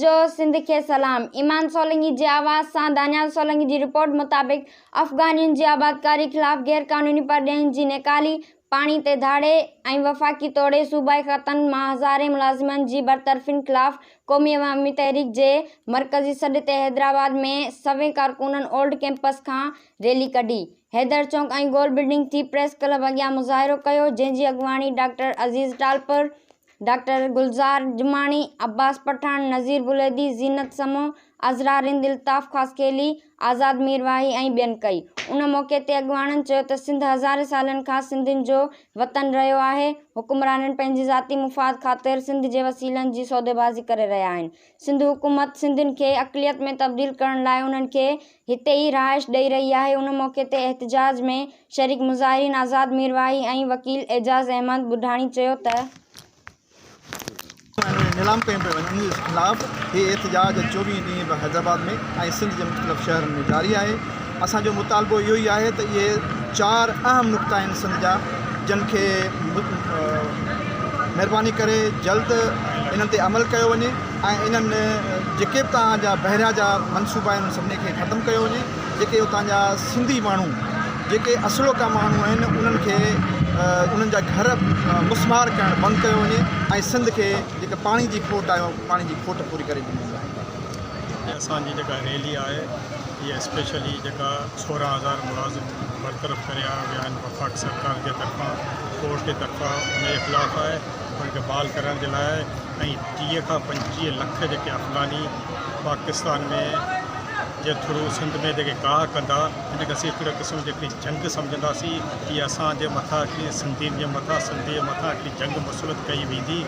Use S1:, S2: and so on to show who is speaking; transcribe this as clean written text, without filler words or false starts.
S1: جو سنڌ کي سلام ايمان سولنگي جي آواز سان دانيال سولنگي جي رپورٽ مطابق افغانين جي آبادڪاري خلاف غير قانوني پرڏيهين جي نيڪالي، پاڻي تي ڌاڙي ۽ وفاقي توڙي صوبائي کاتن مان هزارين ملازمن جي برطرفين خلاف قومي عوامي تحريڪ جي مرڪزي سڏ تي حيدرآباد ۾ سوين ڪارڪنن اولڊ ڪيمپس کان ريلي ڪڍي حيدر چونڪ ۽ گول بلڊنگ ٿي پريس ڪلب اڳيان مظاهرو ڪيو جنهن جي اڳواڻي ڊاڪٽر عزيز ٽالپر، ڊاڪٽر گلزار جماڻي، عباس پٺاڻ، نذير بليدي، زينت سمون، عذرا رند، الطاف خاصخيلي، آزاد ميرواهي ۽ ٻين ڪئي. ان موقعي تي اڳواڻن چيو ته سنڌ هزارين سالن کان سنڌين جو وطن رهيو آهي، حڪمرانن پنهنجي ذاتي مفاد خاطر سنڌ جي وسيلن جي سوديبازي ڪري رهيا آهن، سنڌ حڪومت سنڌين کي اقليت ۾ تبديل ڪرڻ لاء انهن کي هتي ئي رهائش ڏئي رهي آهي ان موقعي تي احتجاج ۾ شريڪ مظاهرين آزاد ميرواهي ۽ وڪيل اعجاز احمد ٻڍاڻي چيو ته.
S2: ۽ نيلام ڪيون پيون وڃن ان جي خلاف هي احتجاج 24 ڏينهن به حيدرآباد ۾ ۽ سنڌ جي مختلف شهرن ۾ جاري آهي اسان جو مطالبو اهو ئي آهي ته اهي چار اهم نقطا آهن سنڌ جا جن کي مهرباني ڪري جلد انهن تي عمل ڪيو وڃي ۽ انهن جيڪي به توهان جا بحريا جا منصوبا آهن انهن سڀني کي ختم ڪيو وڃي جيڪي اتان جا سنڌي ماڻهو جيڪي اصلوڪا ماڻهو آهن انهن کي انهن جا گهر مسمار ڪرڻ بند ڪيو وڃي ۽ سنڌ کي جيڪا پاڻي جي کوٽ آهي پاڻي جي کوٽ پوري ڪري ڏني وڃي.
S3: اسان جي جيڪا ريلي آهي اها اسپيشلي جيڪا 16 هزار ملازم برطرف ڪريا ويا آهن وفاق سرڪار جي طرفان ڪورٽ جي طرفان ان جي خلاف آهي ان کي بحال ڪرڻ جي لاء ۽ 30 کان 25 لک جيڪي افغاني پاڪستان ۾ جي ٿرو سنڌ ۾ جيڪي گاهه ڪندا ان کي اسين هڪڙي قسم جي هڪڙي جنگ سمجهنداسين هي اسان جي مٿان هڪڙي سنڌين جي مٿان سنڌ جي مٿان هڪڙي جنگ مسلط ڪئي ويندي.